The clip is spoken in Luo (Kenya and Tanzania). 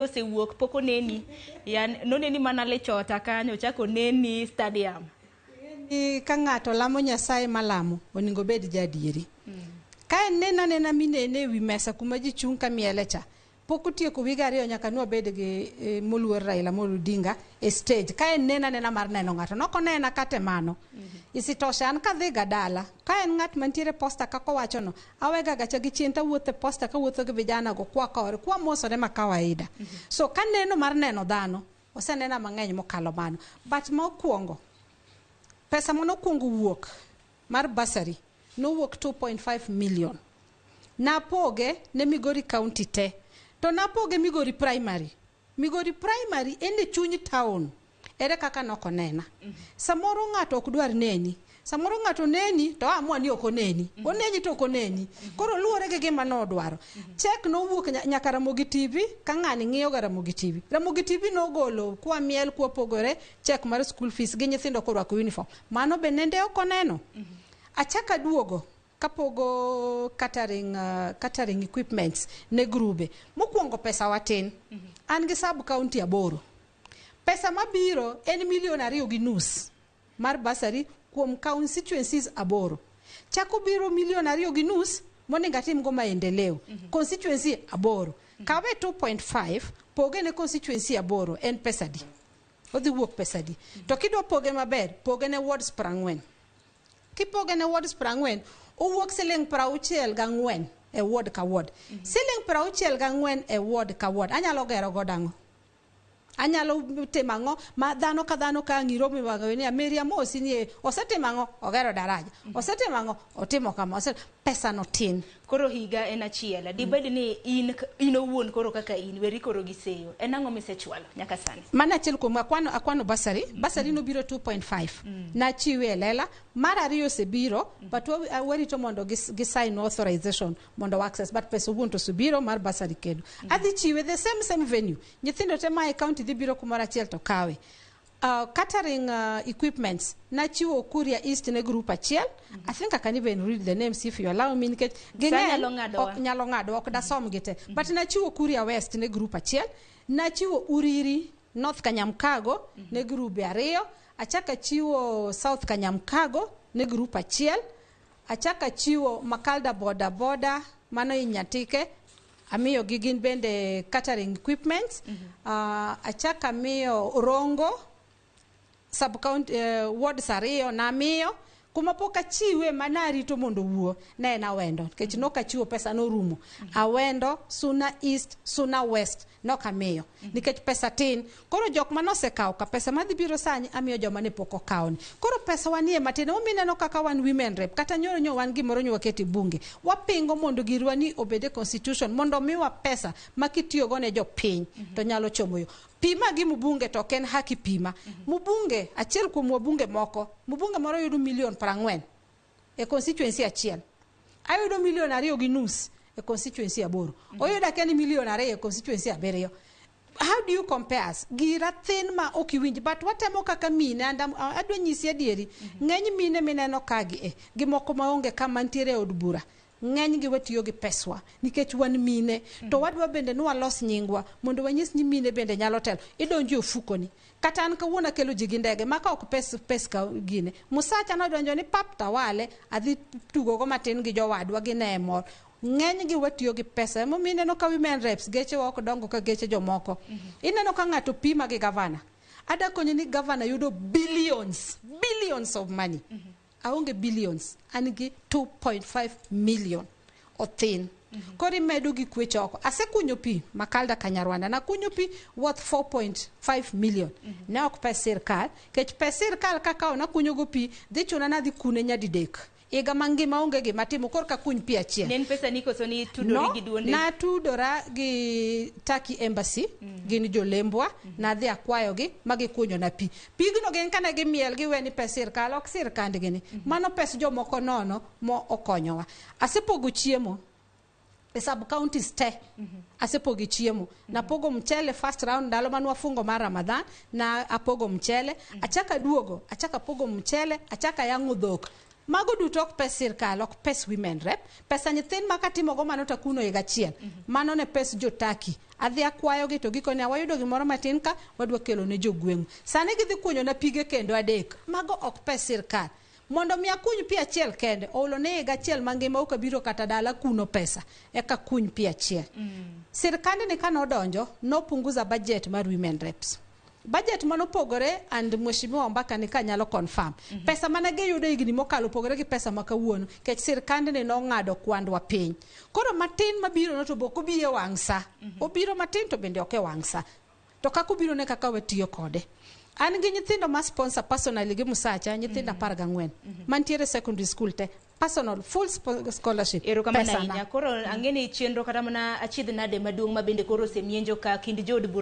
Osewuok pok oneni. Yan noneni mana Lechota kanyo, ochak oneni stadium. Ni ka ng'ato lamo Nyasaye malamo, onego obed jaadieri. Ka en neno anena minene e wi mesa kuma ji chung' ka miele cha, pok otieko wige 2 nyaka nwabed gi moluor Raila Amolo Odinga e stage. Ka en neno anena mar neno ng'ato, nok onena kata e mano. Isitoshe, an kadhi ga dala, ka en ng'at mantiere posta kaka owachono, awega gacha gi chien tawuotho e posta kawuotho gi vijana go kwakore, kwamosore ma kawaida. So ka neno mar neno dhano, osenena mang'eny mokalo mano. But mokwongo, pesa manokwongo wuok mar bursary nowuok 2.5 million. Napoge ne Migori County te. To napoge Migori Primary. Migori Primary en e chuny town. Ere kaka nok onena? Samoro ng'ato ok dwar neni. Samoro ng'ato neni to amua ni ok oneni. Oneni to ok oneni. Koro luwore gi gima nodwaro. Check nowuok nyaka Ramogi TV ka ng'ani ng'iyo ga Ramogi TV. Ramogi TV nogolo kwa miel kwa pogore check mar school fees gi nyithindo korwako uniform. Mano be nende ok oneno. Achak aduogo kapogo catering equipments ne grube. Mokwongo pesa watin. An gi sub county 8. Pesa mabiro en milion 2.5 mar bursary kuom constituencies 8. Chako biro milion 2.5 monego atim go maendeleo. Constituency 8. Kawe 2.5 poge ne constituency 8 en pesa di? Odhi wuok pesa di? To kidwa poge maber, poge ne wards 40. Kipoge ne wards 40, owuok siling 64 e ward ka ward. Siling 64 e ward ka ward. Anyalo gero godo ang'o? Anyalo timo ang'o ma dhano ka dhano ka ang' iromo e wang'e ni Mary amosi ni osetimo ang'o? Ogero daraja. Osetimo ang'o? Otimo kama. Pesa no tin. Koro higa en achiel. Dibed ni in owuon koro kaka in weri koro gi seyo. En ang'o misechwalo nyaka sani? Mano achiel kuom akwano bursary. Bursary nobiro 2.5. Nachiwe e lela. Mar ariyo osebiro, but warito mondo gi sign authorization mondo access, but pesa owuon to osebiro mar bursary kendo. Adhi chiwe the same venue. Nyithindo te ma e county dhi biro kumoro achiel to kawe. Catering equipments nachiwo Kuria East ne group achiel. I think I can even read the names if you allow me, nikech ging'eny. Nyalo ng'adowa. Ok nyalo ng'ado, ok dasom gi te. But nachiwo Kuria West ne group achiel, nachiwo Uriri North Kanyamkago ne grube 2, achako achiwo South Kanyamkago ne group achiel, achako achiwo Makalda Boda Boda mano Inyatike, amiyo gi gin bende catering equipment. Achako amiyo Rongo sub county, wards 2 namiyo. Kuma pok achiwe manarito mondo owuo ne en Awendo, nikech nok achiwo pesa norumo. Awendo, Suna East, Suna West nok amiyo nikech pesa tin. Koro jok manosekawo ka pesa madhi biro sani amiyo joma ne pok okawo ni. Koro pesa wanie matin. Emomiyo ineno kaka wan women rep kata nyoro nyo wan gimoro nyo waketo e bunge. Wapingo mondo girwa ni obed e constitution mondo miwa pesa ma kitiyogo ne jopiny to nyalo chomo yo. Pima gi mbunge to ok en haki pima. Mbunge achiel kuom wabunge moko, mbunge moro yudo milion 40 e constituency achiel. Ayudo milion 2.5 e constituency 8. Oyudo akia ni milion 2 e constituency 7. How do you compare us? Gira thin ma ok iwinj, but watemo kaka mine, and adwa nyisi adieri. Ng'eny mine mineno kagi e, gi moko maonge kama nitiere e od bura. Ng'eny gi watiyo gi peswa nikech wan mine. To wadwa bende ni walos nyingwa mondo wanyis ni mine bende nyalo telo. Idonjo e ofukoni. Kata an kawuono akelo ji gi ndege maka ok pes ka gine. Musacha nodonjo ni pap tawale adhi tugogo matin gi jowadwa gine mor. Ng'eny gi watiyo gi pesa. Emomiyo ineno ka women reps geche wa ok dongo ka geche jomoko. Ineno ka ng'ato pima gi gavana. Ada konyo ni gavana yudo billions, billions of money. Aonge billions, an gi 2.5 million othin. Koro imedo gi kweche oko. Asekunyo pi Makalda Kanyarwanda. Nakunyo pi worth 4.5 million. Ne ok pes sirkal. Kech pes sirkal kakawo nakunyo go pi, dhi chuna nadhi kune nyadidek. Higa mangima onge gima timo, korka kuny pi achiel. Ne en pesa ni koso ni tudori No, gi duonde? natudora gi Turkey Embassy, gin jolembwa, nadhi akwayogi ma gikunyo na pi. Pigno gin kane gimiel giwe ni pes sirkal, ok sirkandgi ni. Mano pes jomoko nono mo okonyowa. Asepogo chiemo e sub counties te. Asepogo chiemo. Napogo mchele first round ndalo mane wafungo mar Ramadhan, na apogo mchele. Achaka aduogo, achaka apogo mchele, achaka ayang'o dhok. Mago duto ok pes sirkal, ok pes women rep. Pesa nyithind ma katimogo mano to akuno higa achiel. Mano ne pes jotaki. Adhi akwayogi to gikone wayudo gimoro matin ka wadwa kelo ne jogweng'u. Sani gidhi kunyo na pige kendo adek. Mago ok pes sirkal. Mondo mi akuny pi achiel kende, oulo ni higa achiel mangima ok abiro kata dala kuno pesa, eka kuny pi achiel. Sirkandni kanodonjo, nopunguza budget mar women reps. Budget manopogore and Mheshimiwa Ombaka ni ka nyalo confirm. Pesa mane giyudo higni mokalo opogore gi pesa ma kawuono, nikech sirkandni nong'ado kwandwa piny. Koro matin mabiro no to be ok obi e wang' sa. Obiro matin to bende ok e wang' sa. To kaka obiro ne kaka watiyo kode. An gi nyithindo ma sponsor personally gi Musacha, nyithindo 14 mantiere secondary school te, personal full scholarship. Erokamano Pesana. ahinya. Koro ang'e ni chenro kata mana achiedh nade maduong' ma bende koro osemienjo ka kind jood bura.